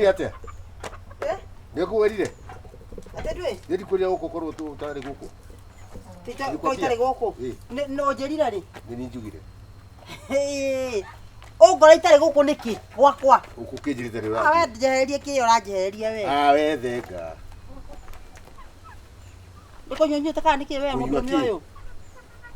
Ngwĩrire atĩa? Eh? Nĩ ngwĩrire. Atĩ ndwĩ? Nĩ ndikwĩrire gũkũ korwo ũtarĩ gũkũ. Ko itarĩ gũkũ? Ĩ. No njĩrire rĩ? Nĩ niĩ njugire. Hĩ. Ũngora itarĩ gũkũ nĩkĩ? Gwakwa. Ũkũkĩnjĩrĩte rĩ Ah, we ũrathiĩ. njehererie kĩrĩa ũranjehereria we. Ah, we thenga. Nĩ kũnyua nyuĩte kana nĩkĩ we Kũnyua mũndũrũme kĩ? ũyũ?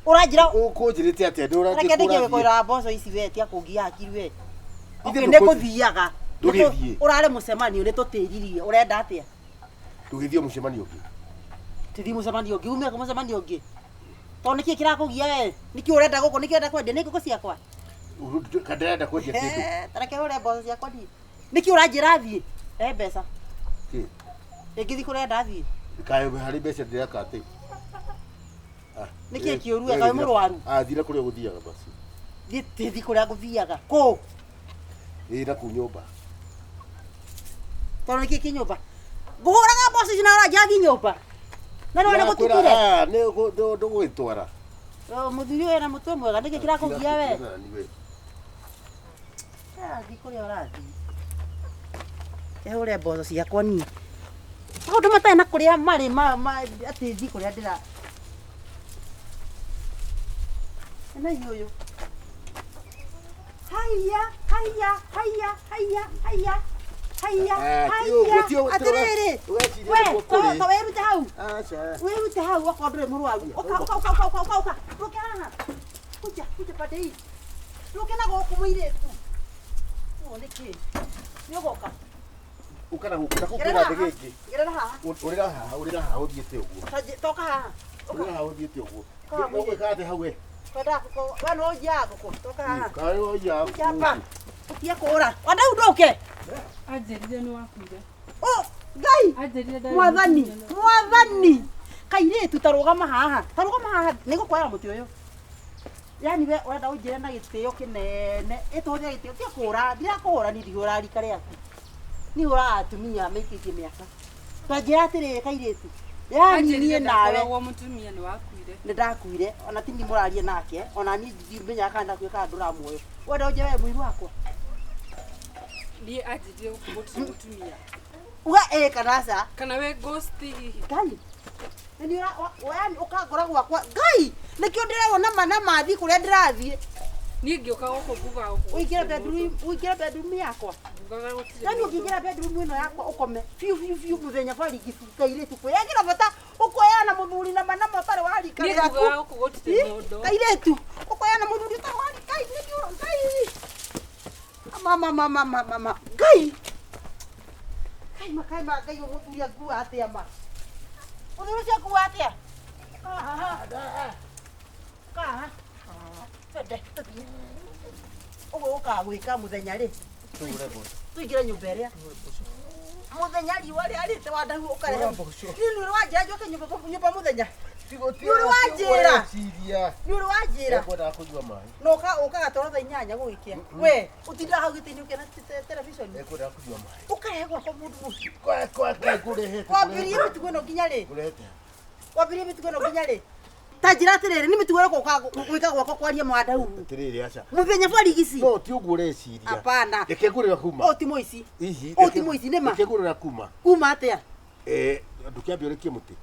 Ũranjĩra Ũkũnjĩrĩte atĩa? Nĩ ũrathiĩ reke ndĩkie kũrathiĩ. gũkwĩra mboco ici we tia kũngia hakiri we. Ithe Okay, nĩ ndũkũ- ngũthiaga. Ndũgĩthiĩ. Ũrarĩ mũcemanio nĩ tũtĩririe. Ũrenda atĩa? Ndũgĩthiĩ mũcemanio ũngĩ. Tũthiĩ mũcemanio ũngĩ, ume mũcemanio ũngĩ. Tondũ nĩkĩ kĩrakũgia we? Nĩkĩ ũrenda gũkũ? Nĩkĩ ũrenda kwendia? Nĩ ngũkũ ciakwa? Kana ndĩrenda kwendia kĩndũ. Eh, ta reke hũre mboco ciakwa niĩ. Nĩkĩ ũranjĩra thiĩ? Rehe mbeca. Kĩ? Ĩngĩthiĩ kũrenda thiĩ. Kaĩ harĩ mbeca ndĩreka atĩ. Ah, Nĩkĩ eh, kĩũru we we? Kaĩ gĩthira- mũrwaru? Ah, thira kũrĩa ũgũthiaga basi. Thiĩ thiĩ kũrĩa ngũthiaga. Kũ? Ĩ na kũu nyũmba. Tondũ nĩkĩ kĩ nyũmba? Ngũhũraga mboco ici na ũranjĩra thiĩ nyũmba. Na nĩwona Ndĩrakwĩra, gũtukire. ah, nĩ ndũgũgĩtwara. Oh, Mũthuri ũyũ ena mũtwe mwega, nĩkĩ kĩrakũgia we? Tiga nani we. Ũrathiĩ kũrĩa ũrathiĩ. Hũre mboco ciakwa niĩ. Maũndũ matarĩ na kũrĩa marĩ ma ma atĩ thiĩ kũrĩa ndĩra. Ena ũyũ. Haiya, haiya, haiya, haiya, haiya. Haiya, Ah, ti haiya. ũguo, ti ũguo, Atĩrĩrĩ. ũreciria We, nĩguo kũrĩ. to wĩrute hau. Aca. Wĩrute hau okorwo ndũrĩ mũrwaru. Ũka, ũka, ũka, ũka, ũka, ũka. Ndũke haha. Kuja, kuja pande hii. Ndũke na gũkũ mũirĩtu. Ũũ nĩ kĩ? Nĩ ũgoka. Ũka na gũkũ, na kũu Gerera kwĩna haha. thĩgĩngĩ. Gerera haha. Ũrĩra haha, ũrĩra haha ũthiĩte ũguo. Toka haha. Ũka. Ũrĩra haha ũthiĩte ũguo. Ũka haha mũirĩtu. Ũgwĩka atĩa hau we? Twendaga ngũkũ. We nĩ ũnjiaga ngũkũ. Toka haha. Kaĩ woiya Kuja hapa. Ũtige kũũra. Wanda hau ndũke. Anjĩrire nĩ wakuire. Ũ, Ngai. Anjĩrire ndarĩ Mwathani, mũtumia nĩ- mwathani. Kairĩtu ta rũgama haha. Ta rũgama haha. Nĩ ngũkuoera mũtĩ ũyũ. Yani we ũrenda ũnjĩre na gĩtĩo kĩnene. Ĩtũhũthĩre gĩtĩo. Tiga kũũra. Ndirakũhũra niĩ ndihũraga rika rĩaku. Niĩ hũraga atumia maikĩtie mĩaka. Twanjĩra atĩrĩrĩ kairĩtu. Yani Anjĩrire niĩ nawe ndakoragwo mũtumia nĩ wakuire. nĩ ndakuire ona ti niĩ mũraria nake ona niĩ ndimenyaga kana ndakuire kana ndũra muoyo wenda ũnjĩre we mũiru wakwa Niĩ anjĩrire gũkũ gũtirĩ mũtumia. uga ĩ kana aca Kana we ghost hihi. ngai nĩ yani ũkangora gwakwa ngai nĩkĩo ndĩrerwo nama na mathiĩ kũrĩa ndĩrathiĩ Niĩ ngĩũka gũkũ ngugaga gũkũ ũingĩre gũtirĩ bedroom mũndũ. ũingĩre bedroom yakwa Ngugaga gũtirĩ yani mũndũ. ũngĩingĩra bedroom ĩno yakwa ũkome biũ biũ biũ mũthenya barigi kairĩtu kwĩyagĩra bata ũkoyana mũthuri nama nama ũtarĩ wa rika Niĩ rĩaku ngugaga gũkũ gũtirĩ mũndũ. kairĩtu ũkoyana mũthuri ũtarĩ wa rika nĩkĩo ngai mama mama mama mama ngai ngai makai ma ngai ũmũthuri angua atĩa ma mũthuri ũcio angua atĩa Kaha. Kaha. Twende tũthiĩ ũguo ũkaga gwĩka mũthenya rĩ tũingĩre nyũmba ĩrĩa mũthenya riũa rĩarĩte wandahu ũkarehe niĩ nĩ ũrĩ wanjĩra njoke nyũmba nyũmba mũthenya Nĩ ũrĩ wanjĩra. Ũreciria. nĩ ũrĩ wanjĩra Ekwendaga kũnyua maĩ. na ũkaga toro thaa inyanya gũgĩkĩa we ũtindaga hau gĩtĩ-inĩ ũkĩona television Ekwendaga kũnyua maĩ. ũkarehe gwakwa mũndũ mũciĩ Kwa kwa kwa ngũrehete. wambirie mĩtugo ĩno nginya rĩ Ngũrehete. wambirie mĩtugo ĩno nginya rĩ ta njĩra atĩrĩrĩ nĩ mĩtugo ĩrĩkũ ũkaga gwĩka gwakwa kwaria mwandau Atĩrĩrĩ aca. mũthenya barigici No ti ũguo ũreciria. hapana Reke ngũrĩra kuma. ũyũ ti mũici Hihi. Ũyũ ti mũici, nĩ ma. Reke ngũrĩra kuma. kuma atĩa Eh, ndũkĩambe ũrekie mũtĩ.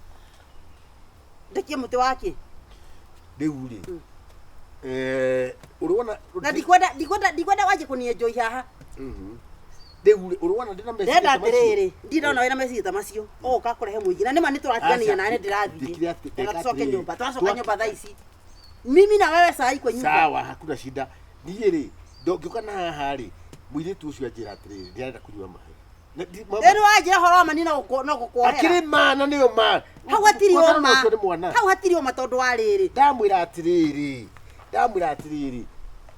ndekie mũtĩ wake Rĩu rĩ. Eh, ũrĩ na ndikwenda ndikwenda ndikwenda wanjie kũnienjoi haha Rĩu rĩ, ũrĩ wona ndĩna meciria ndĩrenda ta macio? atĩrĩrĩ ndindona wĩna meciria ta macio ũgũka kũrehe mũingĩ na nĩma nĩ tũratigania Aca, nawe nĩ ndĩkire ndĩrathiĩ atĩ- na ndeka tũcoke atĩrĩrĩ, nyũmba twacoka nyũmba thaa ici mimi na wewe saa hii kwa nyumba Sawa, hakuna shida. Niĩ rĩ, ndongĩũka na haha rĩ, mũirĩtu ũcio anjĩra atĩrĩrĩ, ndĩrenda kũnyua maĩ. Na ndi- mama- rĩu wanjĩra ũhoro wa mani no gũkuohera Akĩrĩ ma na nĩyo ma. hau hatirĩ Kwanza ũma ũcio nĩ mwana. hau hatirĩ ũma tondũ wa rĩrĩ Ndamwĩra atĩrĩrĩ, ndamwĩra atĩrĩrĩ,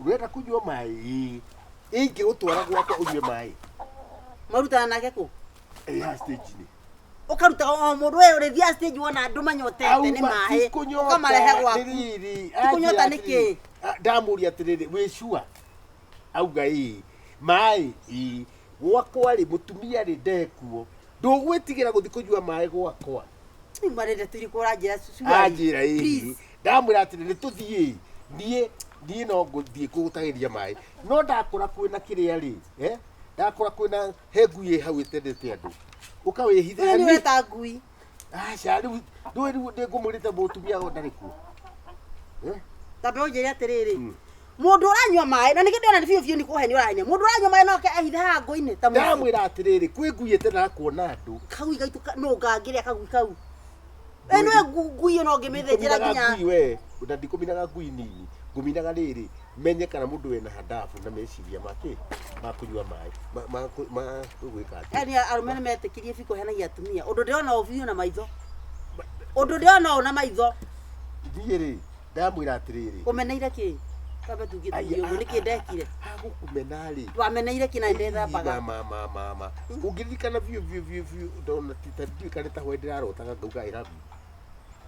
ũrenda kũnyua maĩ, ingĩgũtwara gwakwa ũnyue maĩ. marutana nake kũ Ĩ haha stage-inĩ. ũkaruta o mũndũ we ũrĩthiaga stage wona andũ manyotete nĩ Auma, maĩ ti kũnyota, ũkamarehe gwaku atĩrĩrĩ, Ti kũnyota anjĩra nĩkĩ? atĩrĩrĩ, ndamũria atĩrĩrĩ wĩ sure auga ĩ maĩ ĩ gwakwa rĩ mũtumia rĩ ndekuo ndũgwĩtigĩra gũthiĩ kũnyua maĩ gwakwa marende tũrĩ kũranjĩra anjĩra ĩ ndamwĩra atĩrĩ nĩ tũthiĩ niĩ niĩ no ngũthiĩ kũgũtagĩria maĩ no ndakora kwĩna kĩrĩa rĩ eh, Ndakora kwĩna he ngui ĩ hau ĩtendete andũ. Ũka wĩhithe. We nĩ ũreta ngui. Aca rĩu ndũĩ rĩu ndĩngũmwĩrĩte mũtumia o ndarĩ kuo. Eh? Tambe ũnjĩre atĩrĩrĩ. Mũndũ ũranyua maĩ na nĩkĩo ndĩrona nĩ biũ biũ nĩ kũhenia ũrahenia. Mũndũ ũranyua maĩ no oke ehithe haha ngũ-inĩ ta mũciĩ. Ndamwĩra atĩrĩrĩ kwĩ ngui ĩtendaga kuona andũ. Kagui gaitũ no ngangĩrĩa kagui kau. We nĩwe ngui ĩyo no ngĩmĩthĩnjĩra Ndikũminaga nginya. ngui we na ndikũminaga ngui nini ngũminaga rĩrĩ menye kana mũndũ wĩna handabu na meciria make ma kũnyua maĩ ma gwĩka atĩa. Yaani arũme nĩ metĩkirie biũ kũhenagia atumia. Ũndũ ndĩrona ũũ biũ na maitho. Ũndũ ndĩrona ũũ na maitho. Niĩ rĩ ndamwĩra atĩrĩrĩ Ũmeneire kĩ? Twambe tuge Ai, tuge ũguo nĩkĩ ndekire? hagũkũmena rĩ Wameneire kĩ na ndethambaga? ma ma ma ma ũngĩririkana biũ biũ biũ biũ ndona ti ta ndiũĩ kana ta hwaĩ ndĩrarotaga ngauga I love you.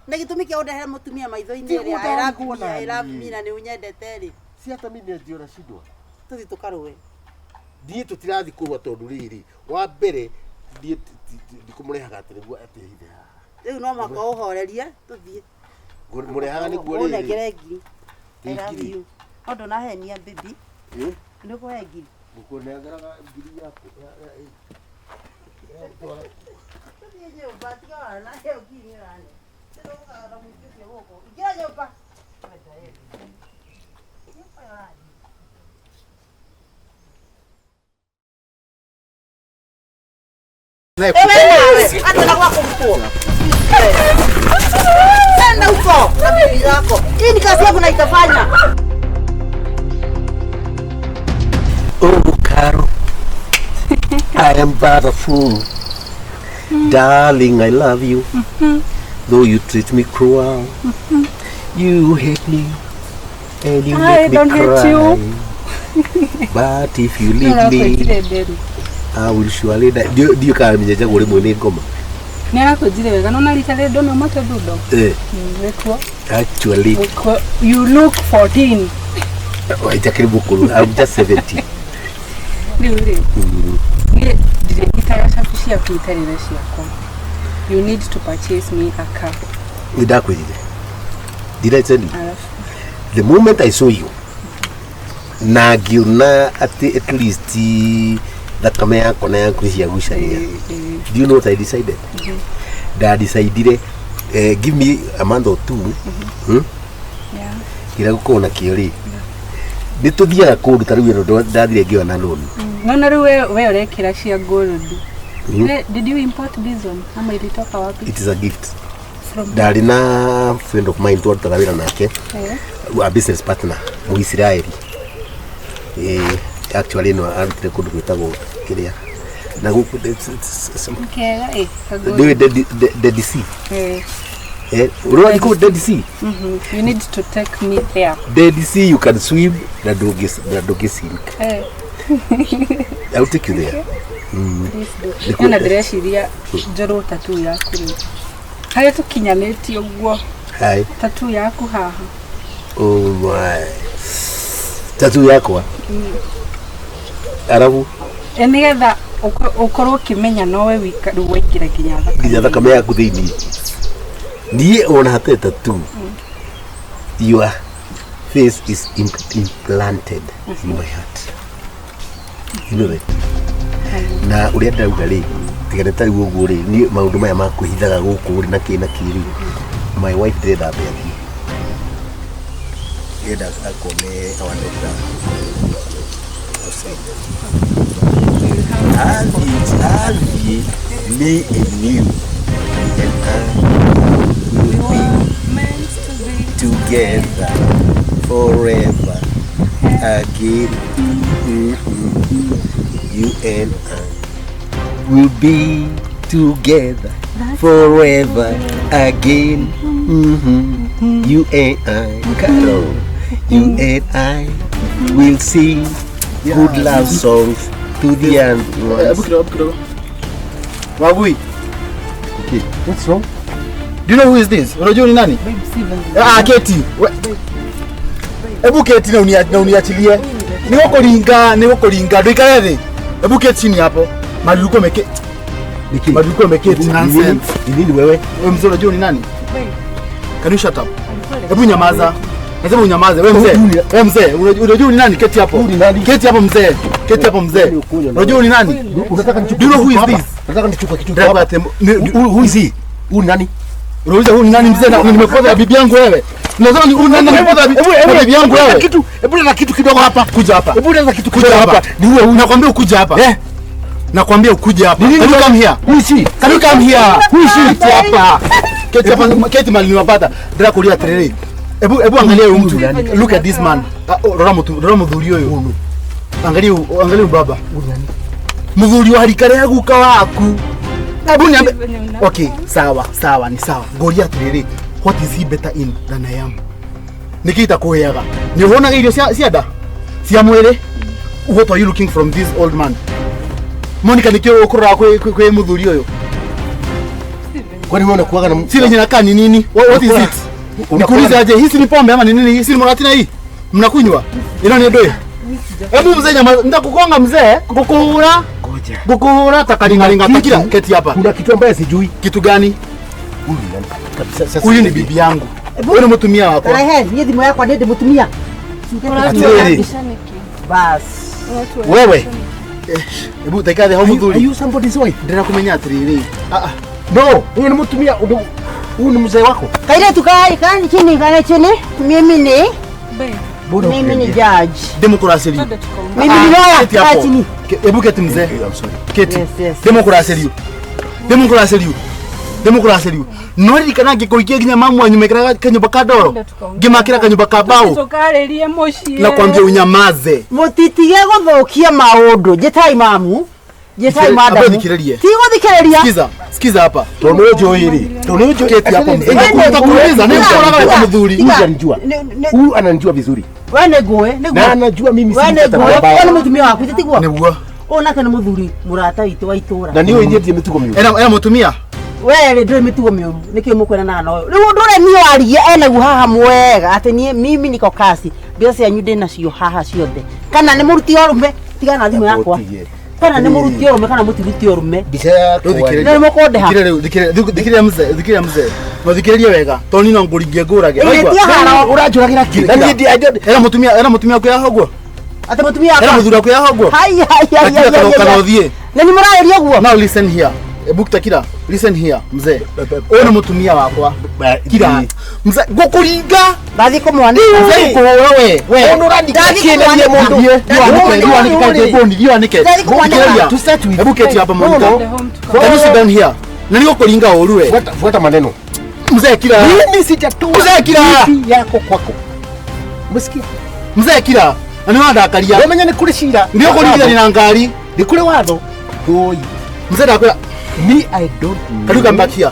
Na gĩtũmi kĩa ũndehere mũtumia maitho-inĩ Tiguo rĩ, I love ndarigwo me, I love naniĩ. me na nĩ ũnyendete rĩ. Si hata mimi ndio nashindwa. Tũthiĩ tũkarũe. Niĩ tũtirathi kũrũa tondũ rĩrĩ wa mbere niĩ ndikũmũrehaga atĩ nĩguo atĩ hithe haha. Rĩu no mũhaka ũhorerie tũthiĩ. Mũrehaga nĩguo rĩrĩ. Ũnengere ngiri. I love Ngiri. you. No ndũnahenia baby. Eh? Nĩ ũkũhe ngiri. Ngũkũnengeraga ngiri yaku. Tũthiĩ nyũmba tiga wana heo ngiri nĩ ũrane. Tũgũkaga na mũingĩ ũcio gũkũ. Ingĩra nyũmba. Nyũmba ĩyo ũrathiĩ. Ewe nawe, hata na kwako mkuu. Nenda huko na bibi yako. Hii ni kazi yangu na itafanya. Oh, Caro, I am but a fool. Darling, I love you. Though you treat me cruel, you hate me and you I make me don't hate cry. you. But if you leave me, nderu. I will surely die. Ndiũ kana menyenjagwo rĩmwe nĩ ngoma. Nĩ arakwenjire wega nona rita rĩrĩ ndona umĩte thundo. Eh, Wĩkuo. actually, Wĩkuo. You look 14. waitakĩrĩ mũkũrũ. I'm just 70. Rĩu rĩ. Niĩ ndirĩnyitaga cabi ciaku itarĩ na ciakwa. You need to purchase me a car. Nĩ ndakwĩrire. Did I tell you? Alafu The moment I saw you, na ngiona atĩ at least thakame yakwa na yaku nĩ ciagucania. Do you know what I decided? Ndadecidire give me a month or two, yeah. kĩrĩa gũkorwo nakĩo rĩ nĩ tũthiaga kũndũ ta rĩu ĩno ndathire ngĩona loan. Naona rĩu we ũrekĩra cia gold. Did you import this one? Ama ilitoka wapi? It is a gift. From Ndarĩ na friend of mine twarutaga wĩra nake, Eh. a business partner Mũisiraeli. Actually no arutire kũndũ gwĩtagwo kĩrĩa na gũkũ Kega eh ka gold. ndĩũĩ Dead Sea. Eh. Eh, ũrĩ kũu Dead Sea? Mhm. You need to take me there. Dead Sea you can swim na ndũngĩ sink. Eh. I will take you there. Please do. Nĩ Nĩ na ndĩreciria njorwo tattoo yaku rĩu. Harĩa tũkinyanĩtie ũguo Hi. tattoo yaku haha. Oh my. Tattoo yakwa. Arabu E nĩgetha ũkorwo ũkĩmenya nowe wika rĩu waingĩra nginya thakame. nginya thakame yaku thĩinĩ. Niĩ ona hatarĩ tattoo. Your face is implanted in my heart. You know that? Na ũrĩa ndauga rĩ, tiga nĩ ta rĩu ũguo rĩ, niĩ maũndũ maya ma kwĩhithaga gũkũ rĩ na kĩ na kĩ rĩ, my wife ndĩrenda ambe athiĩ. Ndĩrenda akone our daughter outside. Athiĩ, me and you and I will be Meant to be. together forever again. You and I will be together forever again. You and I, Carol, you and I will sing good love songs to the end. Hebu kidogo, kidogo. Wagui. Okay. What's wrong? Do you know who is this? Unajua ni nani? Babe, si babe. Ah, Keti. Hebu keti na uniachilie. Nĩ gũkũringa, ndũikare thĩ. Hebu keti chini hapo. Maruko meke. Niki. Maruko meketi nonsense. Ni nini wewe? Wewe mzee unajua ni nani? Babe, Can you shut up? alikuwa Hebu nyamaza. Nasema unyamaze. Wewe mzee. Wewe mzee, unajua ni nani? Keti hapo. Keti hapo mzee. Keti hapo mzee. Unajua ni nani? Unataka nichukue. Do you know who is this? Nataka nichukue kitu hapa. Who is he? Huyu ni nani? Unauliza huyu ni nani mzee na nimekosa bibi yangu wewe. Unasema ni huyu nani nimekosa bibi yangu wewe. Kitu, hebu leta kitu kidogo hapa. Kuja hapa. Hebu leta kitu Kuja kidogo hapa. hapa. Ni wewe. Nakwambia ukuje hapa. Eh? Nakwambia ukuje hapa. Ni Can nini you come here? Who is he? Can you come here? Who is he? Keti hapa. Keti hapa. Keti mali niwapata. Ndira kulia terere. Hebu hebu angalia huyu mtu. Look at this man. Rora mtu, rora muthuri uyu. Angalia angalia huyu baba. Muthuri wa rika rĩa guka waku. Hebu niambe. Okay, sawa, sawa, ni sawa. Ngoria atiriri, what is he better in than I am? Niki itakuheaga? Ni uhonaga irio cia nda? Cia mwĩrĩ? What are you looking from this old man? Monica nikio ukurora kwi muthuri uyu. Kwani wewe unakuaga na Si venye nakaa ni nini? What is it? Nikuulize aje, hii si ni pombe ama ni nini? Hii si ni muratina hii? Mnakunywa? Ino ni ndui. Hebu mzee nyama, nitakugonga mzee, ngukuhura. Ngoja. Ngukuhura takaringaringa takira keti hapa. Kuna kitu ambaye sijui. Kitu gani? Huyu ni nani? Kabisa sasa. Huyu ni bibi yangu. Huyu ni mtumia wako. Rehe, niĩ thimũ yakwa nĩ ndĩmũtumia. Atiriri. Bas. Wewe. Hebu taika hau muthuri. Are you somebody's wife? Ndĩra kumenya atiriri. Ah ah. No, huyu ni mtumia, huyu ni mzee wako. Kairetu kai kai chini kai chini. Mimi ni Mbona mimi ni judge. Democracy. Mimi ni lawyer. Keti hapo. Kaa chini. Hebu keti mzee. I'm sorry. Keti. Yes, yes. Democracy riu. Democracy riu. Democracy riu. No ririkana ngĩkũhikia nginya mamu wanyu mekĩraga kanyũmba ka ndoro. Ngĩmakĩra kanyũmba ka mbaũ. Tukarĩrie mũciĩ. Nakwambia unyamaze. Mũtitige gũthũkia maũndũ. Njĩtai mamu. Njĩtai Ambe madamu. thikĩrĩrie. Ti gũthikĩrĩria. Sikiza, sikiza hapa. Tondu njũĩ rĩ. Tondu njũĩ Keti hapo mzee. Wewe Nitakuuliza nĩ ũkoraga Tiga. wĩ mũthuri. Huyu ananijua. Nĩ- Huyu ananijua vizuri. We nĩ ngũĩ, nĩ Na ngũĩ. anajua mimi si We nĩ mtu ngũĩ. mbaya. Ũyũ nĩ mũtumia waku, tiguo? Nĩguo. Ũyũ nake nĩ mũthuri mũrata witũ wa itũra. Na niĩ nyendie mĩtugo mĩũru. Ena mũtumia. We rĩ ndũrĩ mĩtugo mĩũru nĩkĩo mũkwendanaga na ũyũ. Rĩu ũndũ ũrĩa niĩ waria enaguo haha mwega atĩ niĩ mimi niko kasi mbeca cianyu ndĩnacio haha ciothe. Kana nĩ mũruti ũrũme tigana na thimũ yakwa. Kana nĩ mũruti ũrũme kana mũtiruti ũrũme. Mbica yakwa. Rĩu thikĩrĩria. Nĩ mũkũndĩha. Thikĩrĩria rĩu, thikĩrĩria mzee, thikĩrĩria mzee. No thikĩrĩrie wega. Tondũ niĩ no ngũringie ngũrage. Ĩĩ, Waigua? ti haro. Ũranjũragĩra kĩ? Na niĩ I don't Era mũtumia, era mũtumia waku yaha ũguo. Atĩ mũtumia Era wakwa. mũthuri waku yaha ũguo. Hai hai hai Takira hai. kana kana ũthiĩ. Na nĩ mũrarĩria ũguo? Now listen here. Ebu takira, listen here mzee. Ũyũ nĩ mũtumia wakwa. Kira. Mzee, ngũkũringa. Ndathiĩ kũmwanĩka. Mzee ngũkũhũra we. We. Ũndũ ũrandikĩra Ndathi kĩ na niĩ mũndũ? Thiĩ, thiĩ wanĩke, thiĩ wanĩke, thiĩ wanĩke. Ndathi kũmwanĩka. Thikĩrĩria. To start with. Hebu keti hapa Monica. No, no. Can you sit down here? Na nĩgũkũringa ũru we. Fuata, fuata maneno. Mzee kira. Mimi sijatoa Mzee kira. bibi yako kwako. Umesikia? Mzee kira. Na nĩwandakaria. Wamenya nĩ kũrĩ cira. Nĩũkũringithania na ngari. Nĩ kũrĩ watho. Oi. Mzee ndakwĩra, Me I don't know. can you come back here?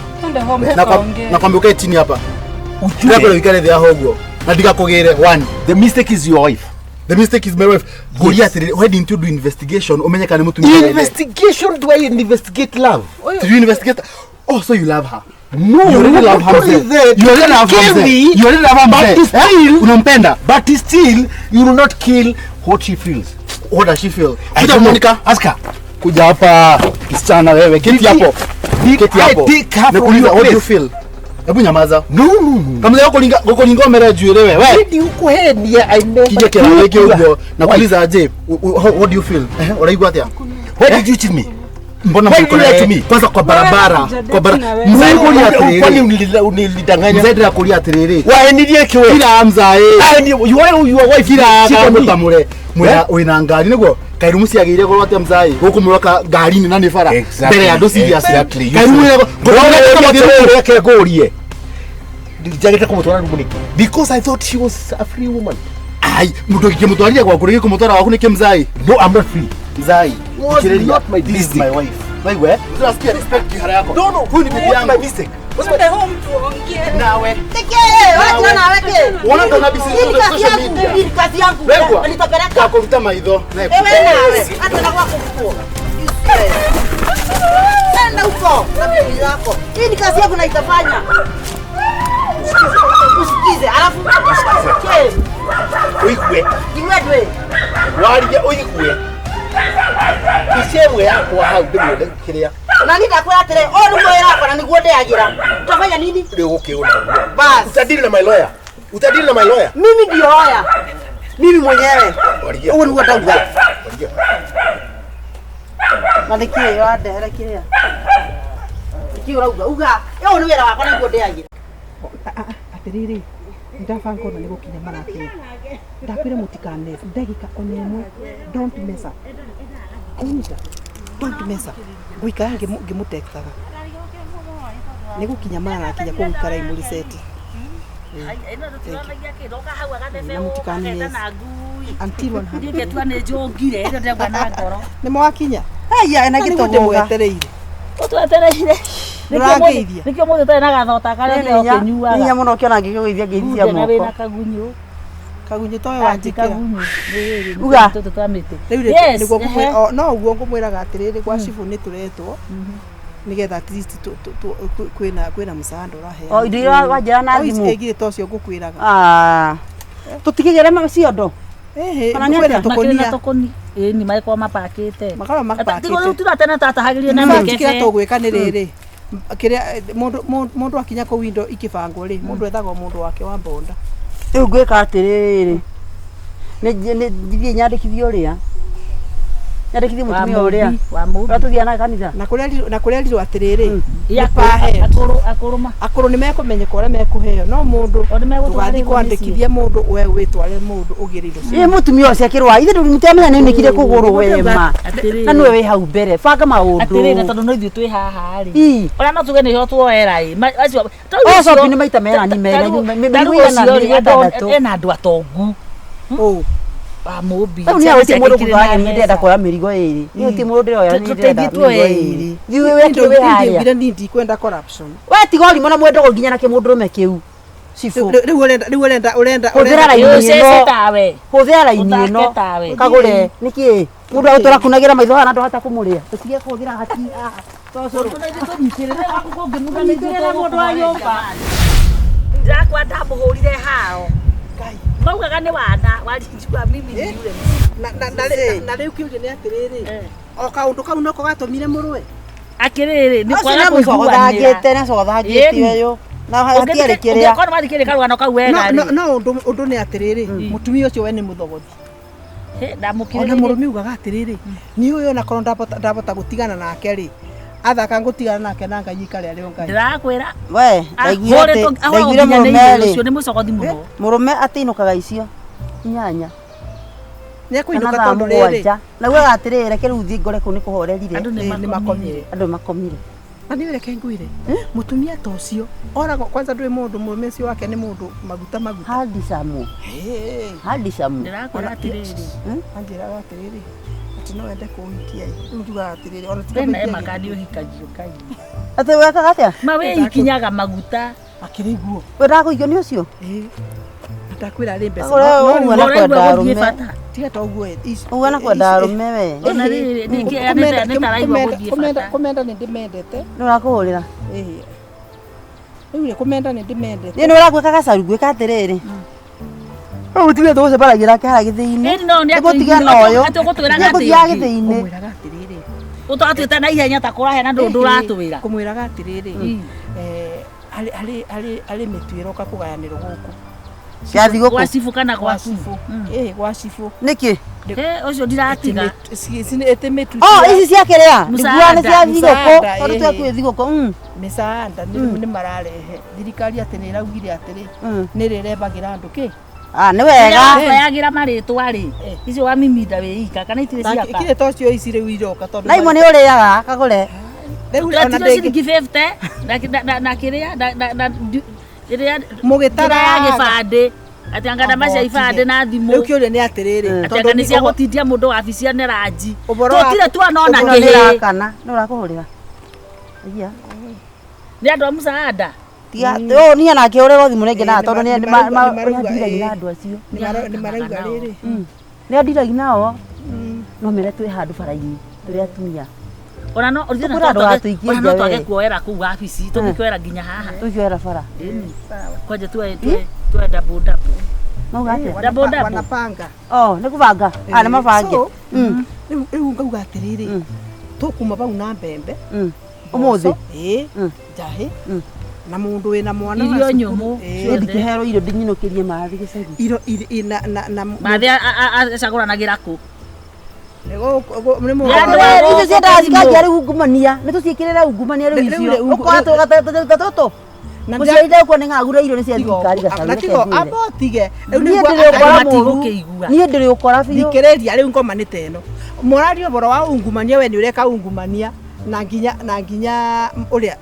Nakwambia ukae chini hapa. Ndakwĩra Ujue. ũikare thĩ haha ũguo. Na ndigakũgĩre one. The mistake is your wife. The mistake is my wife. Ngoria atĩrĩrĩ, why didn't you do investigation umenye kana nĩ mũtumia wene? Investigation, do I investigate love? Did you investigate? Oh, so you love her. No, You already love her not only mzee. that, You already love her kill mzee. me, You already love her but mzee. still- Eh? Unampenda. But still, you will not kill what she feels. What does she feel? I Kuja don't know. Monica. Ask her. Kuja hapa kisichana wewe. Keti hapo. Keti I hapo. take her from Nakuuliza, your what do you place? feel? Hebu nyamaza. No, no, no. Kama leo kulinga kulinga mere njuĩrĩ we. We. Nĩ ukuhenia, I never Kije took kĩrathi your ũguo. wife. Nakuuliza aje, what do you feel? Eh, ũraigua atĩa? Why did you cheat me? Mbona Why mko you lie to me? Kwanza kwa barabara, kwa barabara. Mzee kulia Kwani atiriri. unilidanganya? Mzee ndĩrakũria atĩrĩrĩ. Waenirie kĩ we? Kira mzae. You are your wife. Kira Cheat on me. kamũtamũre. Mwĩna wĩna ngari nĩguo kairumu ciagĩire goro atĩa mzae gũkũ mwaka ngari-inĩ na nĩ bara Exactly. mbere ya andũ serious. Exactly. Kairumu ĩrĩa- Reke ngũrie. Njagĩte kũmũtwara rumu nĩkĩ? Because I thought she was a free woman. Ai, mũndũ ũngĩkĩmũtwarire gwaku rĩngĩ kũmũtwara gwaku nĩkĩ mzae? No, I'm not free. Mzae, Was thikĩrĩria. not my This is mistake. my wife. Waigua? Tunasikia respect kihara yako. No, no, Huyu ni bibi what's my yangu. mistake? Nawe. Teke, wachana na weke. Wona ndona busy Hii ni kazi social yangu, media. hii ni kazi yangu. Wegwa. Nitapeleka. Ngakũruta maitho. Na Ewe nawe, hata na kwako huko. Nenda huko na bibi yako. Hii ni kazi yangu na itafanya. Usikize, alafu usikize. Ũigue. Iwe Warie ũigue. Mbica ĩmwe yakwa hau ndĩmuone kĩrĩa Na nitakwĩra atĩrĩ, ũyũ nĩguo wĩra wakwa na nĩguo ndĩagĩra. Utafanya nini? rĩu gũkĩũna. Bas. Utadili na my lawyer. Utadili na my lawyer. Mimi ndio lawyer. Mimi mwenyewe. Warigia. Ũguo nĩguo ndauga. Warigia. Na nĩkĩĩ ũrandehera kĩrĩa? Nĩkĩĩ ũrauga? Uga, ũyũ nĩ wĩra wakwa nĩguo ndĩagĩra. Atiriri, ndabanga ona nĩ gũkinya marakinya. Ndakwĩra mũtikane ndagĩka ona ĩmwe, don't mess up. Ũnyita, don't mess up. Ngũikara ngĩmũtektaga. Nĩ gũkinya marakinya kũu ikarai mũriceti. Na mũtikane mess. Until 100. Ndingĩtua nĩ njũngire ĩno ndĩrauga na ngoro. Nĩ mwakinya? Haya, na Na nĩguo gĩtũgũga. ndĩmwetereire. Ũtwetereire. Ndũrangeithia. Nĩkĩo mũthĩ ũtarĩ na gathota karĩa Nĩ hinya ũkĩnyuaga. mũno ũkĩona ngĩkũgeithia ngeithi cia Munde na wĩna moko. kagunyũ. Kagunyũ toyo Ati wanjĩkĩra. kagunyũ. Rĩrĩ, Uga. tũtũ twa mĩtĩ. Rĩu Yes, nĩguo ehe. no ũguo ngũmwĩraga atĩrĩrĩ, gwa cibũ nĩ tũretwo nĩgetha at least kwĩna msaada ũraheana. O indo iria wanjĩra na O ici thimũ. ĩngĩ ta ũcio ngũkwĩraga. Ah. Tũtikĩgere ciondo. Ĩhĩ, Kana nĩ kwĩna atĩa? Makĩrĩ na tũkũnia. tũkũni. Ĩni magĩkorwo mapakĩte. Makoragwo mapakĩte. Tigo rĩu tũratene tatahagĩrio na In fact, kĩrĩa mĩkebe. tũgwĩka nĩ rĩrĩ, kĩrĩa mũndũ akinya kũu indo ikĩbangwo rĩ, mũndũ ethaga o mũndũ wake wa mbonda. Rĩu ngwĩka atĩrĩrĩ. Nĩ thiĩ nyandĩkithie ũrĩa. Nyandĩkithie Wa mũtumia ũrĩa. mũmbi, wa mũmbi. Ũrĩa tũthiaga nake kanitha. Na kũrĩa rirwo atĩrĩrĩ, Ya nĩ pahe. akũrũ akũrũ ma. Akũrũ nĩ mekũmenyeka ũrĩa mekũheo, no mũndũ O nĩ megũtwarĩrwo ndũgathiĩ mĩciĩ. kwandĩkithia mũndũ we wĩtware mũndũ ũgĩre indo Ĩ mũtumia ũcio akĩrwara. Ithe mũtiramenya nĩ nĩkire kũgũrũ wema. Atĩrĩrĩ. Na nĩwe wĩ hau mbere. Banga maũndũ. Atĩrĩrĩ, na tondũ no ithuĩ twĩ haha rĩ. Ii. Ona no tuge nĩho tuoera ĩ. Acio O shopping nĩ maita merani mena tarĩu mĩrigo igana ũcio rĩ, mĩrigo ĩtandatũ. ena andũ atongu. Ũ. Wa mũmbi. Rĩu niĩ gũtirĩ mũndũ ngũtwara niĩ ndĩrenda kuoya mĩrigo ĩrĩ. Niĩ gũtirĩ mũndũ ndĩroya niĩ ndĩrenda Tũteithie mĩrigo tuoye ĩrĩ. Thiĩ wĩke wĩ harĩa. Ndingiugire niĩ ndikwenda corruption. We tiga ũrimũ na mwendo nginya na kĩmũndũrũme kĩu. Cibũ. Rĩu ũrenda rĩu ũrenda ũrenda Hũthĩra raini Ũcece ĩno. tawe. Hũthĩra raini Ũthake ĩno. tawe. Kagũre. Nĩkĩ? Mũndũ agũtũra kunagĩra maitho haha na ndũhota kũmũrĩa. Ũtige kũhũthĩra hati haha. Tũnyitĩrĩre mũndũ wa nyũmba. Ndakwa ndamũhũrire hao. Maugaga nĩ wana warinjua mimi ni yule. Na rĩu kĩũria nĩ atĩrĩrĩ, o kaũndũ kau noko gatũmire mũrũe. Akĩrĩrĩ nĩ Acio kwaga nĩ kũiguanĩra. amũcogothangĩte, nĩ acogothangĩte ũyũ. Na hatiarĩ kĩrĩa. Ũngĩkorwo wathikĩrĩria karũgano kau wega No rĩ. no ũndũ nĩ atĩrĩrĩ, mũtumia ũcio we nĩ mũthogothi. Hĩ, Ona ndamũkĩrĩrĩrie. mũrũme ugaga atĩrĩrĩ, niĩ ũyũ ona korwo ndabota gũtigana nake rĩ, athaka ngũtigana nake na Ngai ikare arĩ o Ngai. Ndĩrakwĩra. We, ndaiguire atĩ, ndaiguire mũrũme rĩ. Ũcio nĩ mũcogothi mũno. Mũrũme atĩinũkaga icio inyanya. Nĩ Kana ekũinũka thaa tondũ rĩrĩ, mũgwanja. Na ugaga atĩrĩrĩ, reke rĩu thiĩ ngore kũu nĩ kũhorerire. Andũ ĩ, nĩ nĩ makomire. makomire. Andũ makomire. Na nĩ reke ngwĩre, mũtumia ta ũcio oragwo kwanza ndũĩ mũndũ mũrũme ũcio wake nĩ mũndũ maguta maguta. Handicamu. Handicamu. Ndĩrakwĩra atĩrĩrĩ. Anjĩraga atĩrĩrĩ, atĩ no ende kũhikia ĩ. Rĩu njugaga atĩrĩrĩ, ona tiga Wena maingĩ ema kandi ũhikagio kai. Atĩ wekaga atĩa? Ma we ikinyaga maguta. akĩrĩ guo. Wendaga kũhikio nĩ ũcio? Ĩ. Ndakwĩra arĩ mbeca. Ũguo No rĩu ũguo na Ũraigua kwenda gũthiĩ arũme. bata. tiga ta ũguo ĩ. Ũguo na kwenda arũme we. Ona rĩrĩ nĩ taraigua gũthiĩ bata. Kũmenda nĩ ndĩmendete. Nĩ ũrakũhũrĩra. Ĩ. Rĩu rĩ kũmenda nĩ ndĩmendete. Niĩ nĩ ũragwĩka gacaru ngwĩka atĩrĩrĩ. Rĩu mũtumia tũgũcemanagia nake harĩa gĩthĩi-inĩ. Ĩni no nĩ Nĩngũtigana na ũyũ. atĩ ũgũtwĩraga atĩ Nĩngũthiaga gĩthĩi-inĩ. Kũmwĩraga atĩrĩrĩ. Ũtwatwĩta na ihenya ta kũraheana ndũ ndũratwĩra. Kũmwĩraga atĩrĩrĩ. Harĩ mĩtu ĩroka kũgayanĩrwo gũkũ. Ya thigũkũ. Gwa cibũ kana Gwa gwaku. cibũ. Ĩ, gwa cibũ. Nĩkĩ? Ũcio ndiratiga. Ĩtĩ mĩtu. Oh, ici cia kĩrĩa? Msaada, Nĩguo nĩ cia thigũkũ. msaada, Tondũ ĩhĩ. twekuĩ thigũkũ. Mĩcaanda nĩ mararehe. Thirikari atĩ nĩ ĩraugire atĩrĩ, nĩ rĩrembagĩra andũ kĩ? Ah, nĩ wega. Wayagĩra marĩtwa rĩ. Icio wa mimida wĩ ika kana itirĩ ciaka. Ikirĩ ta ũcio ici rĩu iroka tondũ Na imwe nĩ ũrĩaga kagũre. rĩu ona Tũratiro ndĩngĩ ciringi 50 na kĩrĩa na ĩrĩa mũgĩtara ya gĩbandĩ atĩ anga namba cia ibandĩ na thimũ. Rĩu kĩũria nĩ atĩrĩrĩ, Atĩ anga nĩ cia gũtindia mũndũ wabici ya neranji. Ũhoro wa- Tũtirĩ tuonona Ĩno nĩ kĩhĩ. ĩrakana. Nĩ ũrakũhũrĩra. Iya. Nĩ andũ a msaada. Tiga, ũyũ niĩ nake ũrĩrwo thimũ rĩngĩ na tondũ nĩ nĩ nĩ na andũ acio. Nĩ marauga rĩrĩ. Nĩ andiragi nao. No mere twĩ handũ bara-inĩ tũrĩ atumia. Ona no Tũkwĩra ndũgatũikie ona no nja twage we. kuoera kũu wabici tũngĩkĩoera nginya haha. Tũikĩoera bara. Kwanja tuoe tuoe double double. Mauga atĩa? Double double. Wanapanga. Oh, nĩ kũbanga. Ah, nĩ mabange. So, rĩu ngauga atĩrĩrĩ, tũkuma bau na mbembe. Ũmũthĩ. Ĩ, njahĩ. Na mundu wina mwana Irio wa cukuru. nyũmũ. Ĩĩ. Ndikĩhero irio ndinyinũkĩrie mathi gĩcagi. Irio na na na Mathi acagũranagĩra kũ? Nĩ mũndũ Andũ Andũ a icio gũkũ ciendaga thimũ. cikanjia rĩu ungumania nĩ tũciĩkĩrĩre ungumania rĩu Rĩu icio rĩ, ũkora tũtũ Na mũciari ndekuo nĩ ng'agura irio nĩ cia thirikari gacaũ na reke tigo ngwĩre. amba ũtige. Rĩu Niĩ nĩguo ndĩrĩ ũkora andũ mũru matigũkĩigua. niĩ ndĩrĩ ũkora biũ. Thikĩrĩria rĩu ngoma nĩ ta ĩno. Mũraria ũhoro wa ungumania we nĩ ũreka ungumania na nginya ũrĩa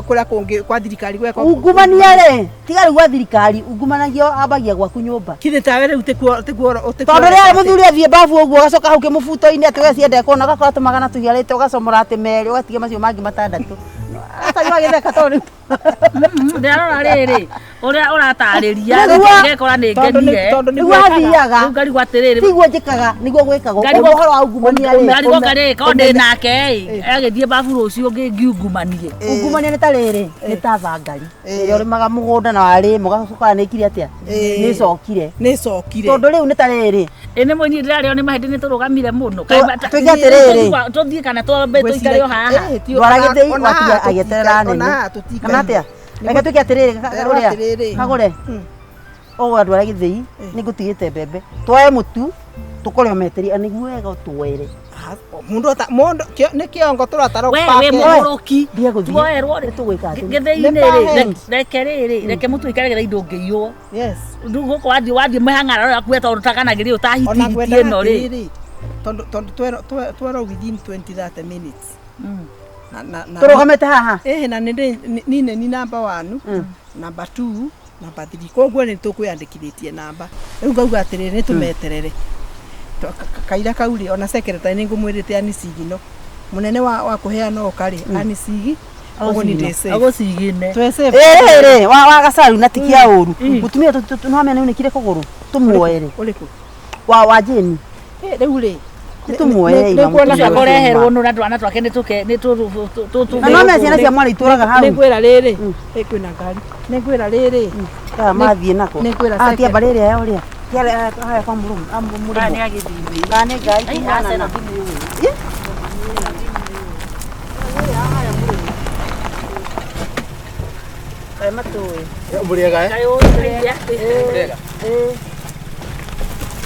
kũrĩa kũngĩ kwa thirikari gweka Ungumania rĩ tiga rĩu gwa thirikari ungumanagia ambagia gwaku nyũmba. Kithi tawe rĩu tikuo tikuo Tondũ rĩrĩa mũthuri athiĩ babu ũguo ũgacoka hau kĩmũbuto-inĩ atĩ we ciendekwo na ũgakora tũmagana tũhiarĩte ũgacomora atĩ merĩ ũgatiga macio mangĩ matandatũ. Atarĩ wagĩtheka tondũ Ndĩrarora rĩrĩ ũrĩa ũratarĩria Nĩguo. ngekora nĩ ngenire. Tondũ nĩguo athiaga. Rĩu ngarigwo atĩrĩrĩ Tiguo njĩkaga nĩguo gwĩkagwo. Ngarigwo- Ũhoro wa ungumania rĩ. ngarigwo karĩ korwo ndĩ nake ĩ agĩthiĩ babu rũciũ ngiungumanie. Ungumania nĩ ta rĩrĩ nĩ ta thangari ĩrĩa ũrĩmaga mũgũnda na warĩma ũgacoka nĩ ĩkire atĩa nĩ ĩcokire nĩ ĩcokire. Tondũ rĩu nĩ ta rĩrĩ Ĩ nĩ mũini ndĩrarĩo nĩ mahĩndĩ nĩ tũrũgamire mũno. Tuge atĩrĩrĩ. Tũthiĩ kana twambe tũikare o haha. Ndwara gĩthĩi watiga agĩeterera nene kana atĩa reke tuĩke atĩrĩrĩ kagũre Atĩrĩrĩ. kagũre ũgũga ndwara gĩthĩi nĩ ngũtigĩte mbembe twoe mũtu tũkore ũmeteria nĩguo wega ũtwere. Mundu ata mundu nĩ kĩongo tũratara We wĩ mũgũrũki. Ndiye gũthiĩ. Tuoerwo rĩ. Nĩ tũgwĩka atĩ. Gĩthĩi-inĩ Nĩ rĩ pahe. reke rĩrĩ reke mũtu ũikare gĩthĩi ndũngĩiywo. Yes. Rĩu gũkũ wathiĩ mĩhang'ara yaku tondũ takanagĩrĩ Ona ũtahitihiti ngwendaga ĩno rĩ. atĩrĩrĩ tondũ tondũ twerwo within 20 30 minutes. Na Tũrũgamĩte haha. Eh na nĩ nĩ ni number 1, number 2, number 3. Koguo nĩ tũkwĩandĩkithĩtie namba. Rĩu ngauga atĩrĩrĩ nĩ tũmeterere. Kaira kau rĩ ona secretary nĩ ngũmwĩrĩte anicigino. Mũnene wa kũheana oka rĩ anicigi ũguo nĩ ndĩ safe. Agũcigine. Twĩ safe. Ĩrĩ wa gacaru na tikia ũru mũtumia no amenya nĩunĩkire kũgũrũ tũmuoere Ũrĩkũ? wa Jane. Rĩu rĩ Tũmuoere ima nĩkuona mũtumia Ũcio ũcio akũreherwo ima. nũ na twana twake nĩ tũke nĩ tũ Na no amenya ciana cia mwarĩ itũraga hau. Nĩngwĩra rĩrĩ kwĩna ngari nĩngwĩra rĩrĩ Aya mathiĩ nako. Nĩngwĩra Ah, tia second. mbarĩ ĩrĩa ya ũrĩa. Tia haya kwa mũrũmũ. Kana nĩ agĩthiĩ. Kana nĩ ngai Ai, kumana aca na. ĩno ndimĩũĩ. Kaĩ matũĩ. Mũrĩega eh? Kaĩ ũĩ atĩ.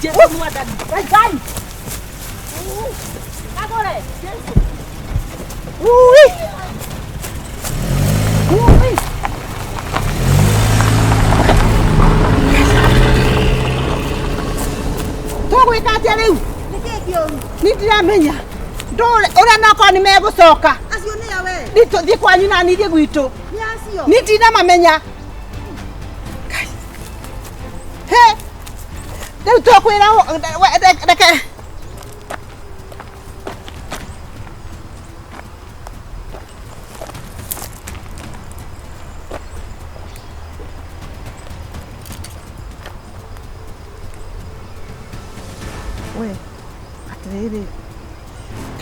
Jesu mwathani. Ngai Ngai. Kagũre. Jesu. Ui! Ui! Tũgwĩka atĩa rĩu? Nĩ ndiramenya. Ndũre ũrĩa nokorwo nĩ megũcoka. Acio nĩ a we. Nĩ tũthiĩ kwanyu na niĩ thiĩ gwitũ. Nĩ acio. Nĩ ndinamamenya. Ngai. He. Rĩu tũkwĩra reke. We, atĩrĩrĩ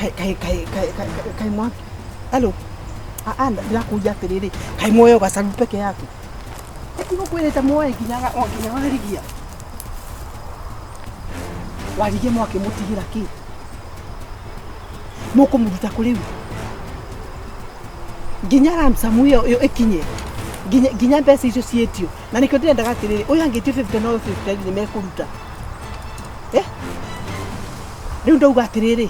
kai kai kai kai kai kai mwaki hello ndĩrakũria atĩrĩrĩ kai muoyo gacaru peke yake tigũkwĩrĩte muoye nginya nginya warigia warigia mwakĩmũtigĩra kĩ mũkũmũruta kũ rĩu nginya ransom ĩyo ĩkinye nginya mbeca icio ciĩtio na nĩkĩo ndĩrendaga atĩrĩrĩ ũyũ angĩtio 50 na ũyũ 50 nĩ mekũruta rĩu ndauga atĩrĩrĩ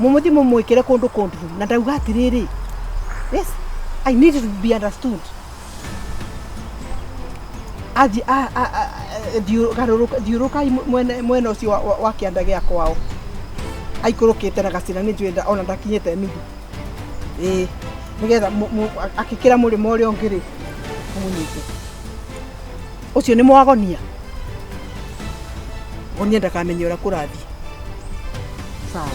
mũmũthiĩ mũmwĩkĩre kũndũ kũnduru na ndauga atĩrĩrĩ yes I need to be understood athiĩ thiũrũkai mwena ũcio wa kĩanda gĩa kwao aikũrũkĩte na gacĩra nĩ njũĩ ona ndakinyĩte nuthu ĩĩ nĩgetha akĩkĩra mũrĩmo ũrĩa ũngĩ rĩ mũmũnyite ũcio nĩ mwagonia gonia ndakamenye ũrĩa kũrathiĩ sawa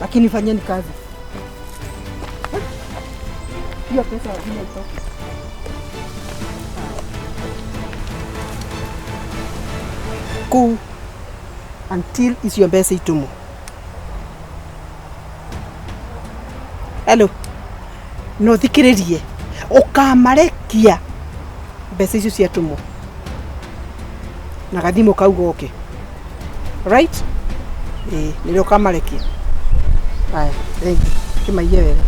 lakini fanyeni kazi hiyo pesa lazima itoke kuu until icio mbeca itumwo. Hello no thikiririe ukamarekia mbeca icio ciatumwo na gathimo kau goke right nĩrĩo ũkamarekia aya thengi kĩmaiye wega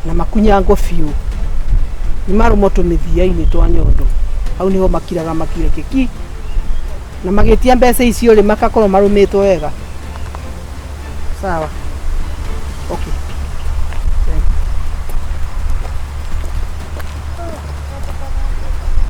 na makunyango biũ. Nĩ marũmwo tũmĩthia-inĩ twa nyondo. Hau nĩho makiraga makire kĩki. Na magĩtia mbeca icio rĩ makakorwo marũmĩtwo wega. Sawa. Okay.